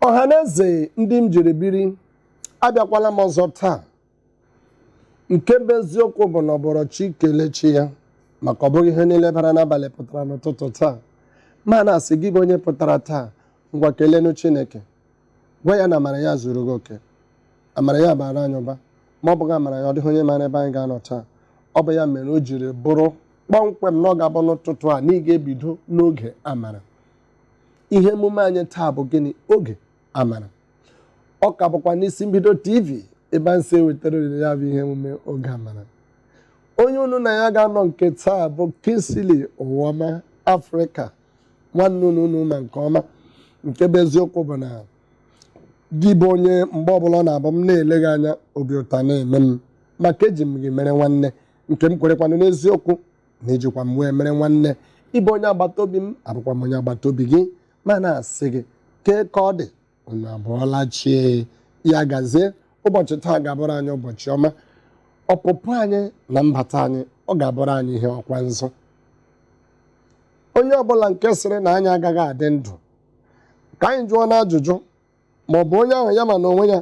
Ọhaneze ndị m jiri biri, abịakwala m ọzọ taa. Nke bụ eziokwu bụ na ọbọrọ chi kelee chi ya, maka ọ bụghị ihe niile bara n'abalị pụtara n'ụtụtụ taa. Ma na-asị gị bụ onye pụtara taa, ngwa kelenu Chineke, gwa ya na amara ya zuru gị oke, amara ya bara anyị ụba. Ma ọ bụghị amara ya, ọ dịghị onye maara ebe anyị ga-anọ taa. Ọ bụ ya mere o jiri bụrụ kpọmkwem na ọ ga-abụ n'ụtụtụ a na ị ga-ebido n'oge amara. Ihe emume anyị taa bụ gịnị? Oge amara. Ọ ka bụkwa n'isi mbido TV ebe anyị si ewetara unu ya bụ ihe emume oge amara. Onye unu na ya ga-anọ nke taa bụ Kingsley Ụwọma Afrịka, nwanne unu unu ma nke ọma. Nke bụ eziokwu bụ na gị bụ onye mgbe ọbụla ọ na-abụ m na-ele gị anya, obi ụtọ na-eme m, maka eji m gị mere nwanne nke m kwerekwanụ n'eziokwu na ejikwa m wee mere nwanne. Ịbụ onye agbata obi m, abụkwa m onye agbata obi gị. Ma na-asị gị kee ka ọ dị, unu abụọla chie ya gazie. Ụbọchị taa ga-abụrụ anyị ụbọchị ọma. Ọpụpụ anyị na mbata anyị, ọ ga-abụrụ anyị ihe ọkwa nzụ. Onye ọbụla nke sịrị na anyị agaghị adị ndụ, ka anyị jụọ n'ajụjụ, ma ọ bụ onye ahụ ya ma na onwe ya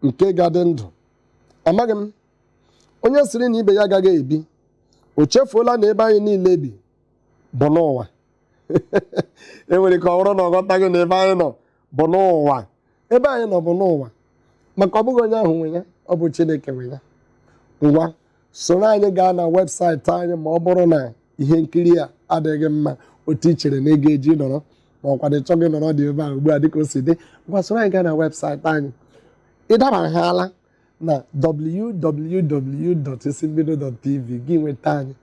nke ga-adị ndụ. Amaghị m onye sịrị na ibe ya agaghị ebi, o chefuola na ebe anyị niile bi bụ n'ụwa. E nwere ka ọ bụrụ na ọ ghọtaghị na ebe anyị nọ bụ n'ụwa. Ebe anyị nọ bụ n'ụwa, maka ọ bụghị onye ahụ nwe ya, ọ bụ Chineke nwe ya. Ngwa, soro anyị gaa na webụsaịtị anyị ma ọ bụrụ na ihe nkiri a adịghị mma otu i chere na ị ga-eji nọrọ, ma ọ kwado chọọ gị nọrọ dị ebe a ugbu a dịka o si dị. Ngwa, soro anyị gaa na webụsaịtị anyị. Ị dabahala na www.isimbido.tv, gị nweta anyị.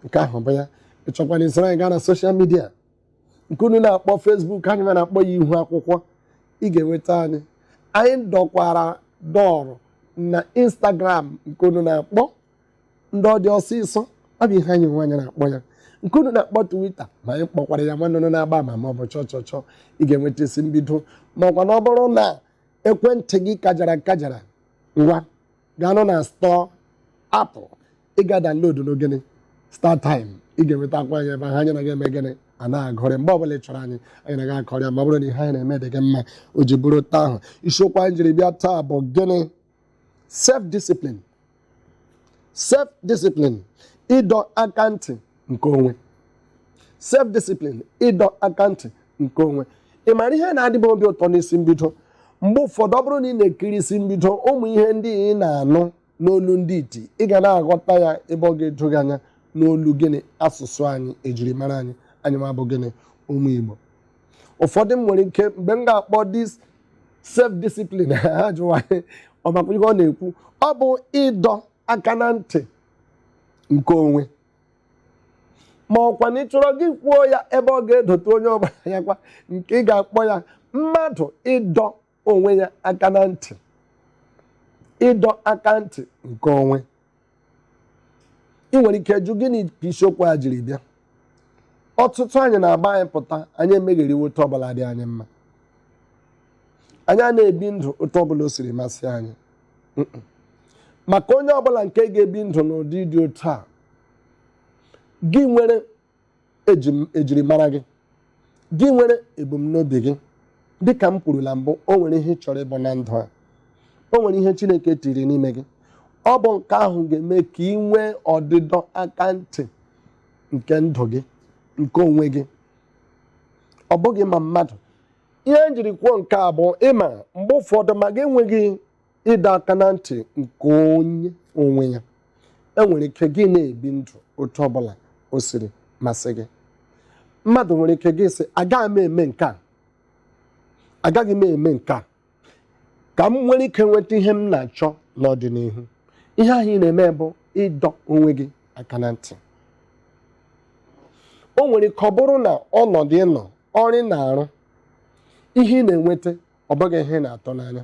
Nke ahụ bụ ya. Ị chọkwana isoro anyị gaa na social media nke unu na-akpọ Facebook, anyị ma na-akpọ ya ihu akwụkwọ, ị ga-enweta anyị. Anyị dọkwara dọọrụ na Instagram nke unu na-akpọ ndị ọ dị ọsịsọ, ọ bụ ihe anyị nwe anyị na-akpọ ya, nke unu na-akpọ Twitter, ma anyị kpọkwara ya nwanne unu na-agba ama ma ọ bụ chọọ chọọ chọọ, ị ga-enweta isi mbido. Ma ọkwa na ọ bụrụ na ekwentị gị kajara kajara, ngwa, gaa na store Apple, ị ga download n'ogene StarTime, ị ga-enweta akwa anyị ebe ahụ. Anyị na eme gịnị? A na-agụrị mgbe ọbụla ị chọrọ anyị, anyị na-aga akọrọ ya, ma ọ bụrụ na ihe anyị na-eme dị gị mma. O ji bụrụ taa ahụ, isiokwu anyị jiri bịa taa bụ gịnị? Self discipline. Self discipline, ịdọ aka ntị nke onwe. Self discipline, ịdọ aka ntị nke onwe. Ị mara ihe na-adịbe obi ụtọ n'isi mbido? Mgbe ụfọdụ, ọ bụrụ na ị na-ekiri isi mbido, ụmụ ihe ndị ị na-anụ n'olu ndị iti, ị ga na-aghọta ya ebe ọ ga-edo gị anya n'olu gịnị? Asụsụ anyị ejiri mara anyị, anyị ma bụ gịnị? Ụmụ Igbo. Ụfọdụ m nwere ike, mgbe m ga-akpọ this self discipline, ha jụwa ọ makwa ihe ọ na-ekwu. Ọ bụ ịdọ aka na ntị nke onwe, ma ọkwa na ị chọrọ gị kwuo ya ebe ọ ga-edote onye ọbụla ya kwa, nke ị ga-akpọ ya mmadụ ịdọ onwe ya aka na ntị, ịdọ aka ntị nke onwe. Ị nwere ike jụ, gịnị ka isiokwu a jiri bịa? Ọtụtụ anyị na-agba anyị pụta, anyị emegheriwo otu ọbụla dị anyị mma, anyị a na-ebi ndụ otu ọbụla o siri masị anyị. Maka onye ọbụla nke ga-ebi ndụ n'ụdị dị otu a, gị nwere ejirimara gị, gị nwere ebumnobi gị. Dịka m kwuru na mbụ, o nwere ihe ị chọrọ ịbụ na ndụ a, o nwere ihe Chineke tiri n'ime gị. Ọ bụ nke ahụ ga-eme ka ị nwee ọdịdọ aka ntị nke ndụ gị nke onwe gị, ọ bụghị ma mmadụ. Ihe m jiri kwuo nke a bụ, ịma mgbe ụfọdụ ma gị enweghị ịdọ aka na ntị nke onye onwe ya, enwere ike gị na-ebi ndụ otu ọbụla o siri masị gị. Mmadụ nwere ike gị sị, agaghị m eme nke a, agaghị m eme nke a, ka m nwere ike nweta ihe m na-achọ n'ọdịnihu. Ihe ahụ ị na-eme bụ ịdọ onwe gị aka na ntị. O nwere ike ọ bụrụ na ọnọdụ ị nọ, ọrụ ị na-arụ, ihe ị na-enweta, ọ bụghị ihe ị na-atọ n'anya.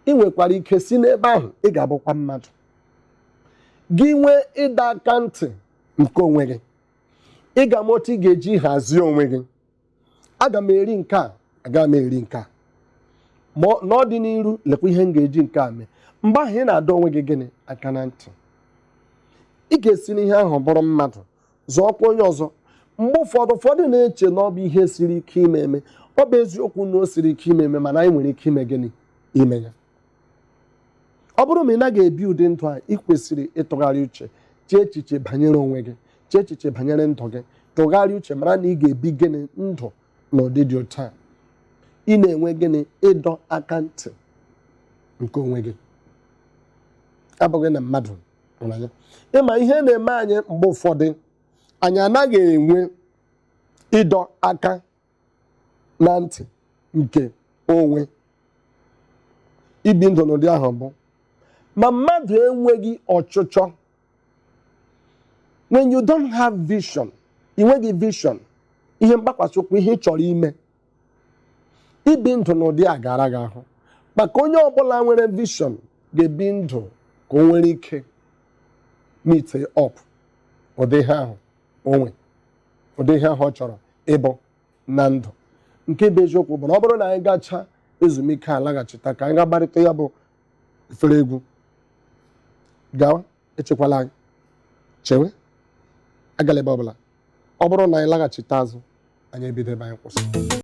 Ị nwekwara ike si n'ebe ahụ ị ga-abụkwa mmadụ. Gị nwee ịdọ aka ntị nke onwe gị, ị ga-ama otu ị ga-eji hazie onwe gị. Aga m eri nke a, aga m eri nke a, ma n'ọdịnihu lekwa ihe m ga-eji nke a mee. Mgbe ahụ ị na-adọ onwe gị gịnị? Aka na ntị. Ị ga-esi n'ihe ahụ bụrụ mmadụ, zụọkwa onye ọzọ. Mgbe ụfọdụ, ụfọdụ na-eche na ọ bụ ihe siri ike ime eme. Ọ bụ eziokwu na o siri ike ime eme, mana anyị nwere ike ime gịnị? Ime ya. Ọ bụrụ ma ị naghị ebi ụdị ndụ a, ị kwesịrị ịtụgharị uche, chee echiche banyere onwe gị, chee echiche banyere ndụ gị, tụgharịa uche mara na ị ga-ebi gịnị ndụ n'ụdị dị otu a. Ị na-enwe gịnị? Ịdọ aka ntị nke onwe gị, abụghị na mmadụ hụrụ anya. Ịma ihe na-eme anyị mgbe ụfọdụ, anyị anaghị enwe ịdọ aka na ntị nke onwe. Ibi ndụ n'ụdị ahụ bụ ma mmadụ enweghị ọchịchọ. When you don't have vision, ị nweghị vision, ihe mgbakwasị ụkwụ, ihe ị chọrọ ime, ibi ndụ n'ụdị a gara gị ahụ. Maka onye ọbụla nwere vision ga-ebi ndụ ka o nwere ike meet up ụdị ihe ahụ onwe, ụdị ihe ahụ ọ chọrọ ịbụ na ndụ. Nke bụ eziokwu bụ na ọ bụrụ na anyị gachaa ezumike a laghachita, ka anyị ga-agbarịta ya bụ efere egwu gawa. Echekwala anyị, chewe, agala ebe ọbụla. Ọ bụrụ na anyị laghachite azụ, anyị ebido ebe anyị kwụsị.